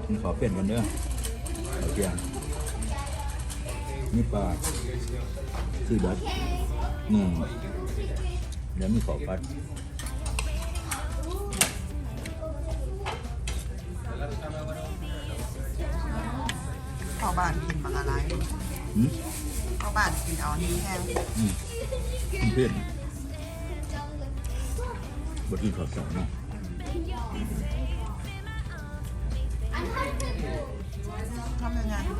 ຂໍປ່ຽນກ່ອນເດີ ເຂົ້າທ່ຽງ ມີປາ ຊີບອດ ໜຶ່ງ ແລ້ວມີເຂົ້າຜັດ. ເຂົ້າບ້ານກິນບັກຫຼາຍ. ຫືມ? ເຂົ້າບ້ານກິນເອົາແຮງ. ອືມ ມັນເຜັດ ບໍ່ກິນເຂົ້າເຊົ້າເນາະ. ທຳຍັງໄງ?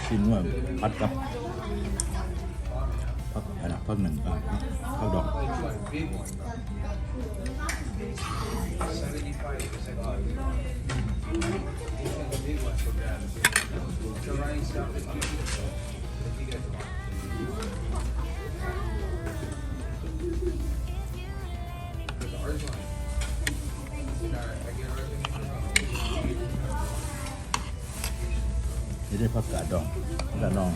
ຊີ້ນງົວຜັດກັບຜັກ ອັນນັ້ນ ຜັກໜຶ່ງ ເອີ ຜັກດອງ. Ini ຜັກກາດດອງ ຜັກກາດດອງ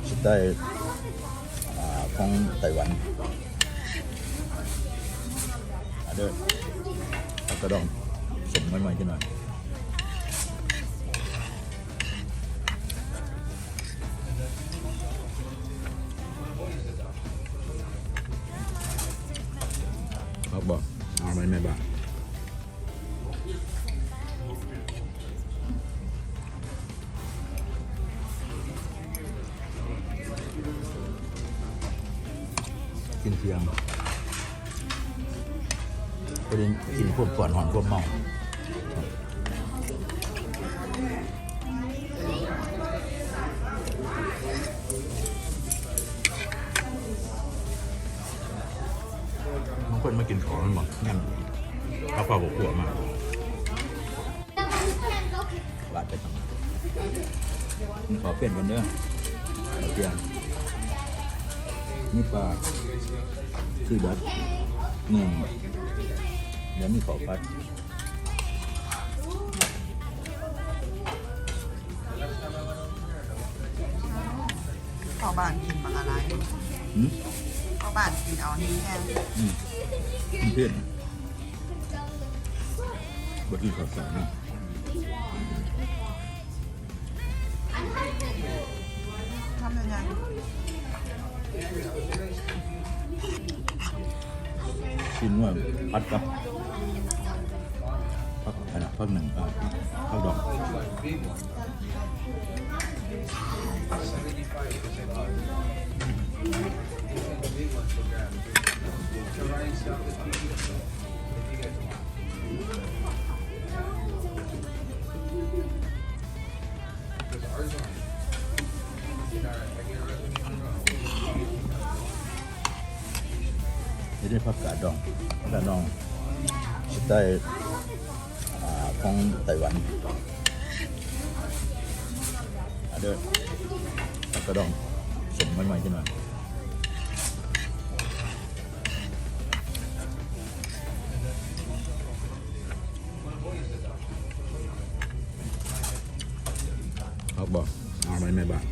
ສະໄຕ ອ່າ ຂອງໄຕ້ຫວັນ. ອາເດີ ຜັກກາດດອງ ສົ້ມໃໝ່ໆ ຈັກໜ້ອຍ. ຄັກບໍ່? ເອົາໄວ້ແມ່ບ້ານ ກິນທ່ຽງ ພໍດີກິນຄວບກ່ອນຮ້ອນຄວບເມົາ. ບາງຄົນມາກິນເຂົ້າແມ່ນບໍ່? ແມ່ນ ເອົາເຂົ້າບວກຂົ້ວມາ ວາດໄປທາງນັ້ນ. ຂໍປ່ຽນກ່ອນເດີ ເຂົ້າທ່ຽງ ມີປາ ຊີບອດ ໜຶ່ງ ແລ້ວມີເຂົ້າຜັດ. ເຂົ້າບ້ານກິນບັກຫຼາຍ. ຫືມ? ເຂົ້າບ້ານກິນເອົາແຮງ. ອືມ ມັນເຜັດ ບໍ່ກິນເຂົ້າເຊົ້າເນາະ. ທຳຍັງໄງ? ຊີ້ນງົວຜັດກັບ ຜັກ ອັນນັ້ນ ຜັກໜຶ່ງ ເອີ ຜັກດອງ. ນີ້ເດ້ ຜັກກາດດອງ ຜັກກາດດອງ ສະໄຕ ອ່າ ຂອງໄຕ້ຫວັນ. ອາເດີ ຜັກກາດດອງ ສົ້ມໃໝ່ໆ ຈັກໜ້ອຍ. ຄັກບໍ່? ເອົາໄວ້ແມ່ບ້ານ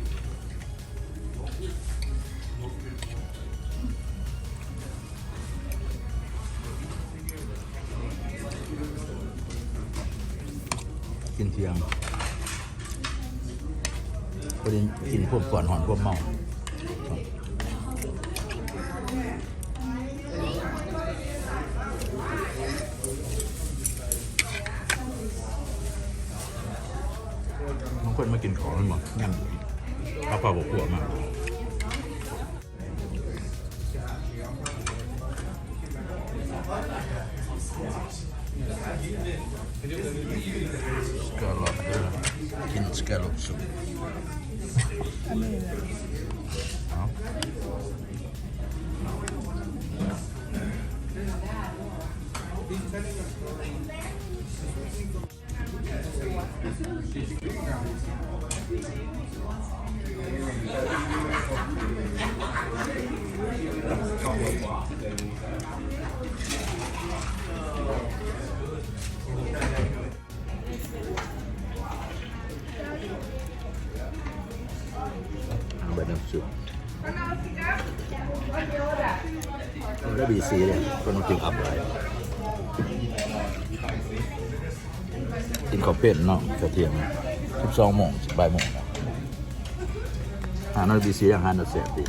ກິນທ່ຽງ ພໍດີກິນຄວບກ່ອນຮ້ອນຄວບເມົາ. ບາງຄົນມາກິນເຂົ້າແມ່ນບໍ່? ຍັງ ເອົາເຂົ້າບວກຂົ້ວມາ. ສະກາລັອບເດີ ກິນສະກາລັອບຊຸບ. ເອົາ. ເບິ່ງນ້ຳຊຸບ ລະບີຊີເດ້ ຄົນມາກິນອັບຫຼາຍ. ກິນເຂົ້າເປັນເນາະ ເຂົ້າທ່ຽງ ສິບສອງໂມງ ບ່າຍໂມງ ຫາໜ້ອຍບີຊີ ອາຫານແຊບດີ.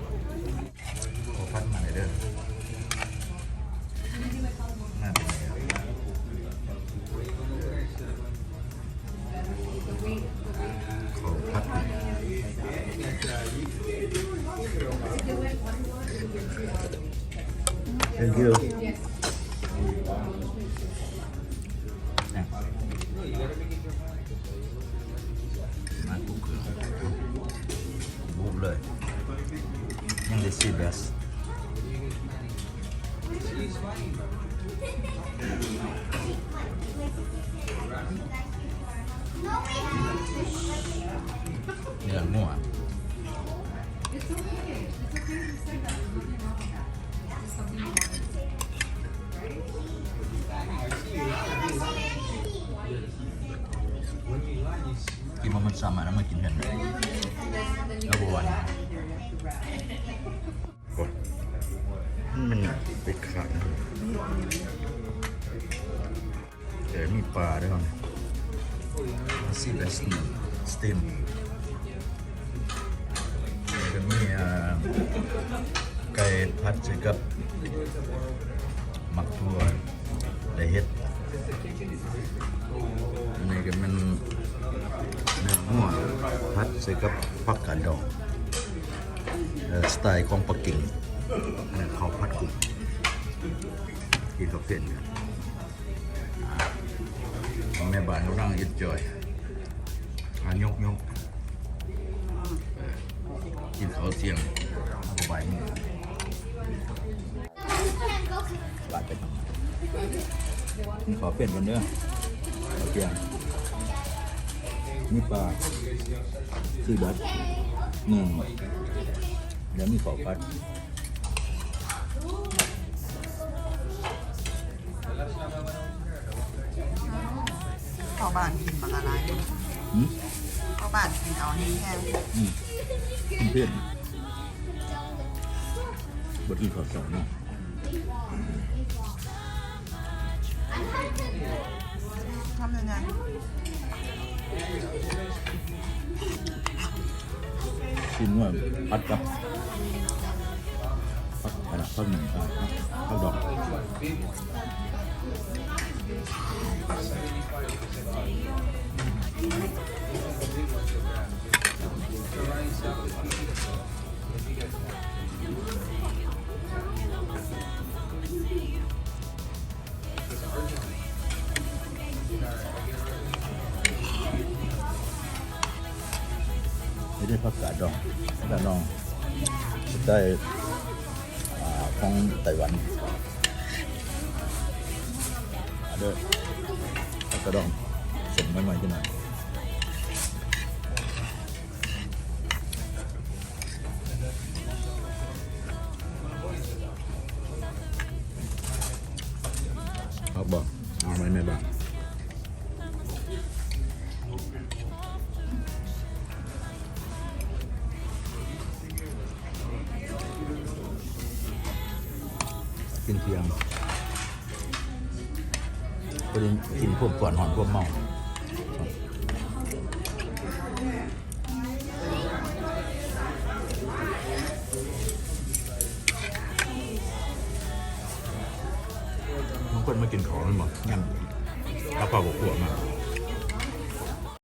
ເຂົ້າຜັດມາເດີ ມາເປັນໄງ ເຂົ້າຜັດ Thank you. ມາທຸກເຄື່ອງ ບຸກເລີຍ ຍັງໄດ້ຊີແບັດ ເນື້ອງົວ. ກິນບໍ່ໝົດຊ້ຳ ອັນນັ້ນມາກິນແທນ ແລ້ວບໍ່ຫວານ ໂອ້ຍ ມັນເປັນຂາດ. ເອີ ມີປາເດີ ຊີແບັດ ສະຕີມ ແລ້ວກໍມີ ອ່າ ໄກ່ຜັດໃສ່ກັບໝາກຖົ່ວ ແລະ ເຫັດ. ອັນນີ້ກໍແມ່ນເນື້ອງົວຜັດໃສ່ກັບຜັກກາດດອງ ເອີ ສະໄຕຂອງປັກກິ່ງ. ອັນນັ້ນເຂົ້າຜັດກຸ້ງ ກິນກັບເສັ້ນກັນ. ອ່າ ແມ່ບ້ານກຳລັງເອັນຈອຍ ອ່າ ຍົກໆ ເອີ ກິນເຂົ້າທ່ຽງ ເຮົາກໍບ່າຍໂມງ ບາດໄປ ກິນເຂົ້າເປັນກ່ອນເດີ ເຂົ້າທ່ຽງ ມີປາ ຊີແບັດ ໜຶ່ງ ແລ້ວມີເຂົ້າຜັດ. ພໍ່ບ້ານກິນບັກຫຼາຍ ຫືມ ພໍ່ບ້ານກິນເອົາແຮງໆ ອືມ ກິນເຜັດ ບໍ່ກິນເຂົ້າເຊົ້າເນາະ. ທຳຍັງໄງ? ກິນເມື່ອຜັດກັບຜັກ ອັນນັ້ນ ຜັກໜຶ່ງ ອ່າ ຜັກດອງ. ນີ້ເດ້ ຜັກກາດດອງ ຜັກກາດດອງ ສະໄຕ ອ່າ ຂອງໄຕ້ຫວັນ ເດີ ຜັກກາດດອງ ສົ້ມໜ້ອຍໆ ຈັກໜ້ອຍ. ຄັກບໍ່? ເອົາໄວ້ແມ່ບ້ານ ກິນທ່ຽງ ພໍດີກິນພວມກ່ອນ ຮ້ອນພວມເມົາ. ບາງຄົນມາກິນເຂົ້າແມ່ນບໍ່ ຍາມເອົາເຂົ້າຄອບຄົວມາ.